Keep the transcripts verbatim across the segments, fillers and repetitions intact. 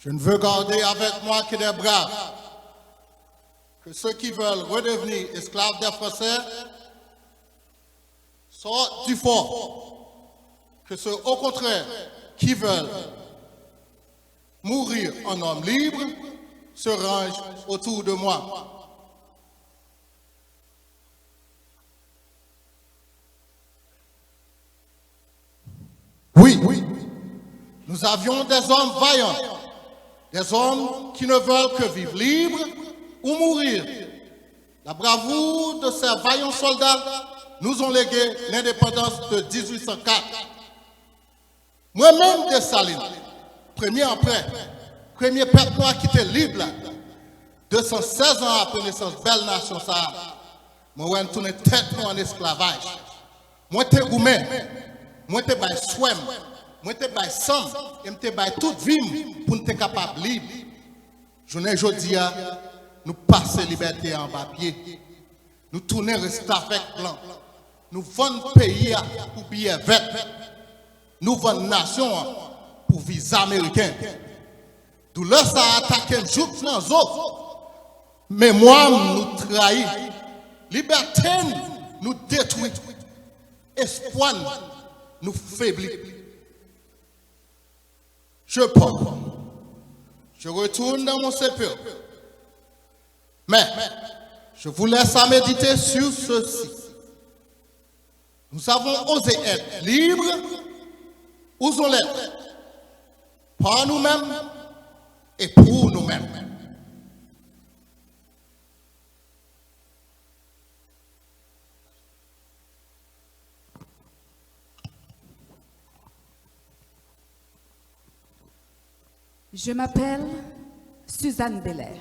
Je ne veux garder avec moi que des braves, que ceux qui veulent redevenir esclaves des Français sortent du fort, que ceux au contraire qui veulent mourir en hommes libres se rangent autour de moi. Oui, nous avions des hommes vaillants, des hommes qui ne veulent que vivre libres ou mourir. La bravoure de ces vaillants soldats nous ont légué l'indépendance de dix-huit cent quatre. Mwen menm, Desalin, premye anprè, premye pèp nwa ki te lib la, de san sèz an apre nesans bèl nasyon sa a, mwen wè n tounen tèt nou an esklavaj. Mwen te goumen, mwen te bay swè m, mwen te bay san m, e m te bay tout vi m pou n te kapab lib. Jounen jodi a, nou pase libète a anba pye. Nou tounen restavèk blan. Nou vann peyi a pou biyè vèt. Nou vann nasyon an pou viza ameriken. Doulè sa a atake m jouk nan zo. Memwa m nou trayi. Libète n nou detwi. Espwa n nou febli. Je pars. Je retourne dans mon sépulcre. Mais, je vous laisse à méditer sur ceci. Nous avons osé être libres, osons l'être par nous-mêmes et pour nous-mêmes. Je m'appelle Suzanne Belair,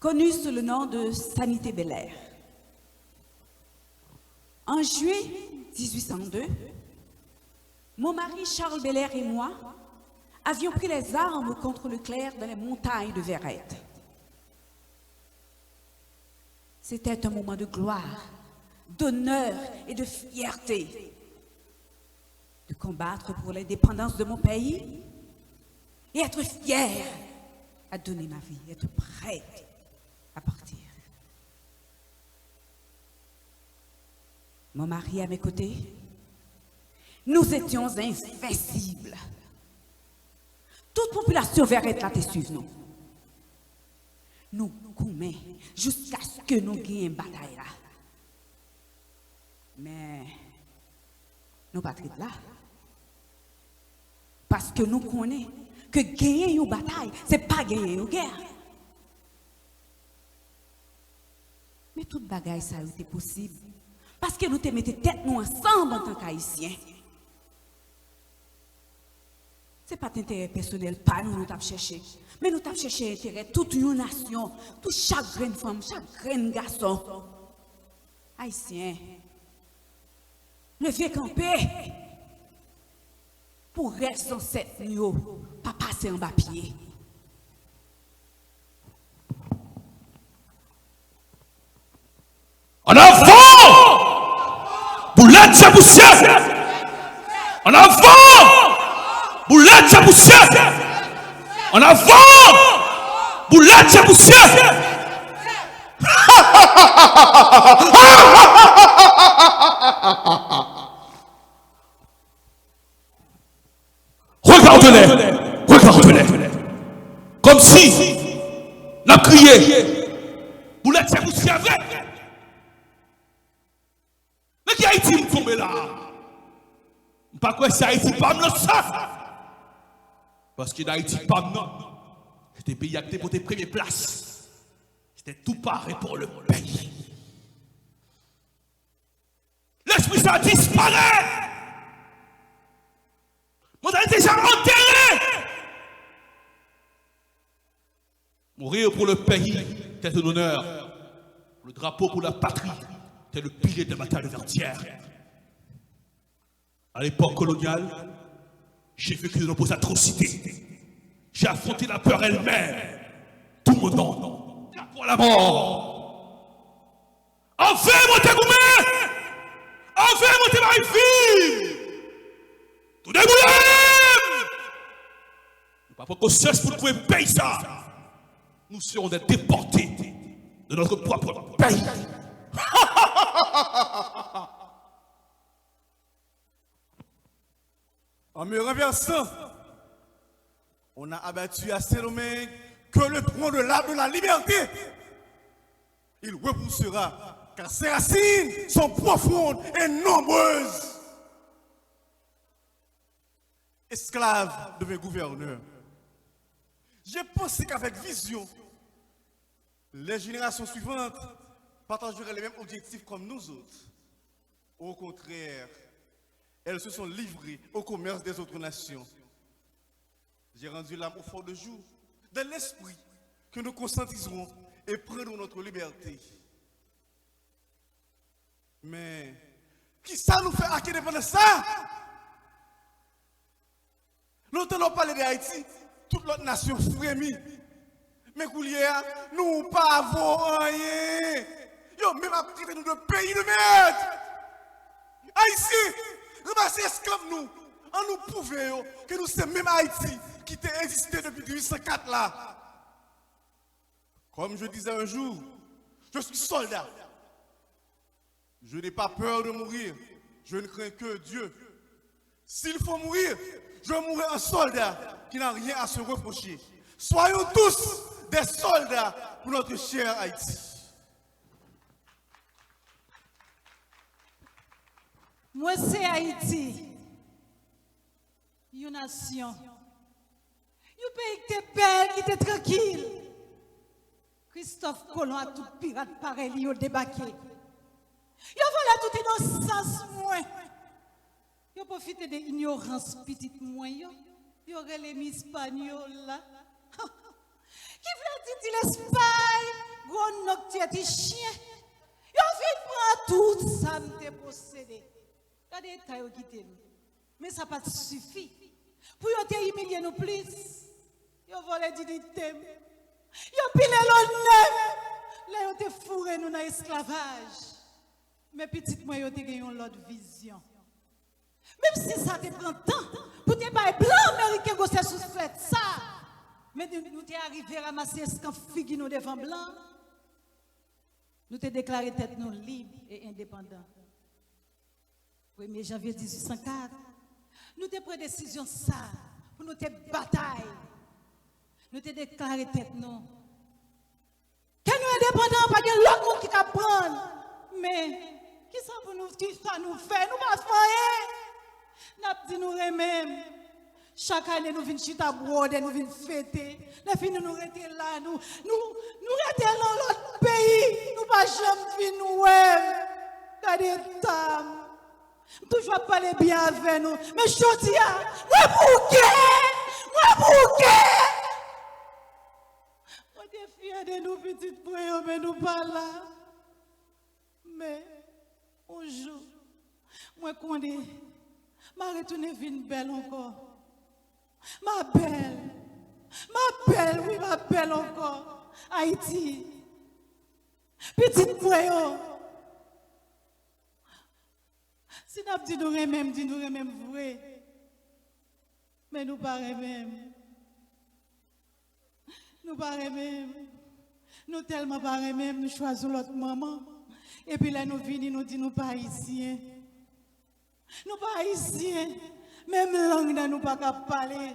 connue sous le nom de Sanité Belair. En juillet dix-huit cent deux, mon mari Charles Belair et moi avions pris les armes contre le clerc dans les montagnes de Verrette. C'était un moment de gloire, d'honneur et de fierté. De combattre pour l'indépendance de mon pays et être fière à donner ma vie, être prête à partir. Mon mari à mes côtés, nous étions invincibles. Tout popilasyon Vèrèt la te swiv nou. Nou goumen jiskaske nou genyen batay la. Men, nou pa t ret la. Paske nou konnen ke genyen yon batay, se pa genyen yon gè. Men tout bagay sa yo te posib. Paske nou te mete tèt nou ansanm antank Ayisyen. Se pa t enterè pèsonèl pa nou nou t ap chèche, men nou t ap chèche enterè tout yon nasyon, tout chak grenn fanm, chak grenn gason. Ayisyen, leve kanpe pou rèv zansèt nou yo pa pase anba pye. An avan! Boulèt se pousyè! An avan! Boulèt se pousyè! An avan! Boulèt se pousyè! Regarde-les! Regarde-les! Kòmsi n ap kriye, boulèt se pousyè vre! Nan ki Ayiti m tonbe la a? M pa kwè se Ayiti pa m nan sa! Paske nan Ayiti pa m nan, se te peyi a ki te pote premye plas. Se te tou pare pou le peyi. Lespri sa disparèt. Mantalite sa antere. Mourir pour le pays, tel est un honneur. Le drapeau pour la patrie, tel le pilier de la bataille de Verdière. À l'époque coloniale, j'ai vécu de nombreuses atrocités. J'ai affronté la peur elle-même. Tout mon nom, drapeau à la mort. Anfen mwen te goumen! Anfen mwen te bay vi m! Tou debouye m! Pran konsyans pou nou pran peyi sa. Nous serons des déportés de notre propre pays. En me renversant, on a abattu à Saint-Domingue que le tronc de l'arbre de la liberté. Il repoussera, car ses racines sont profondes et nombreuses. Esclave devient gouverneur. J'ai pensé qu'avec vision, les générations suivantes partageraient les mêmes objectifs comme nous autres. Au contraire, elles se sont livrées au commerce des autres nations. J'ai rendu l'âme au fort de jour, dans l'esprit que nous conscientiserons et prendrons notre liberté. Men, kisa nou fè ak endepandans sa? Lontan lè w pale de Ayiti, tout lòt nasyon fremi. Men koulye a, nou pa vo anyen. Yo menm ap trete nou de peyi de mèd. Ayisyen, ranmase esklav nou. Ann nou pwouve yo ke nou se menm Ayiti ki te egziste depi mil uit san kat la. Comme je disais un jour, je suis soldat. Je n'ai pas peur de mourir. Je ne crains que Dieu. S'il faut mourir, je mourrai un soldat qui n'a rien à se reprocher. Soyons tous des soldats pour notre cher Haïti. Mwen se Ayiti, yon nasyon, yon peyi ki te bèl, ki te trankil. Kristòf Kolon ak tout pirat parèy li yo debake. Yo vòlè tout inosans mwen. Yo pwofite de inyorans pitit mwen yo. Yo rele m Ispanyola. Ki vle di ti Lespay, gwo nòk tyè ti chen. Yo vin pran tout sa m te posede. Gade eta yo kite m. Men sa pa t sifi. Pou yo te imilye nou plis, yo vòlè diyite m. Yo pile lonè m. Lè yo te foure nou nan esklavaj. Men pitit mwen yo te gen yon lòt vizyon. Menm si sa te pran tan pou te bay blan ameriken gwosè souflèt sa, men nou, nou te arive ranmase eskanp figi nou devan blan. Nou te deklare tèt nou lib e endepandan. Premye janvye dizuit san kat, nou te pran desizyon sa pou nou te batay. Nou te deklare tèt nou ke nou endepandan, pa gen lòt moun ki ka pran n. Men, kisa pou nou, kisa nou fè? Nou pa fè anyen. N ap di nou renmen m. Chak ane, nou vin chita bwòdè, nou vin fete. Lè fini, nou rete la, nou, nou, nou rete nan lòt peyi. Nou pa janm vin wè m. Gade eta m. M toujou ap pale byen avè nou. Men jodi a, mwen bouke! Mwen bouke! Mwen te fyè de nou, pitit mwen yo, men nou pa la. Men, yon jou, mwen konnen, m a retounen vin bèl ankò. M a bèl. M a bèl, wi, m a bèl ankò. Ayiti. Pitit mwen yo. Si n ap di nou renmen m, di nou renmen m vre. Men nou pa renmen m. Nou pa renmen m. Nou tèlman pa renmen m, nou chwazi yon lòt manman. Epi lè nou vini, nou di nou pa ayisyen. Nou pa ayisyen. Menm lang nan nou pa ka pale.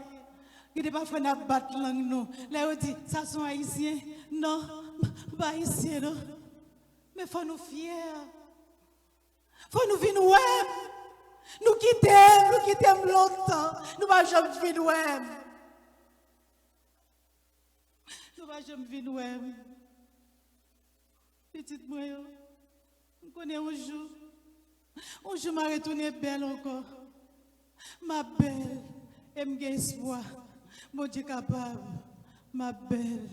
Gen de pafwa n ap bat lang nou. Lè yo di, "Sa se yon ayisyen." Non, m pa ayisyen, non. Men fò nou fyè. Fò nou vin wè m. Nou kite m, nou kite m lontan. Nou pa janm vin wè m. Nou pa janm vin wè m. Pitit mwen yo, m konnen yon jou, yon jou m a retounen bèl ankò. M ap bèl, e m gen espwa. Bondye kapab, m ap bèl.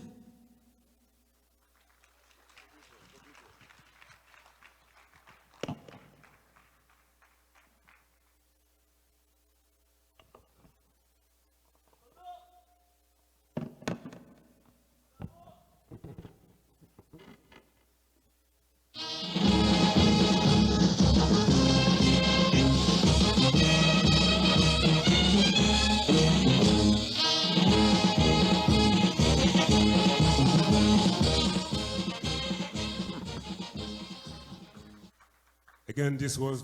Again, this was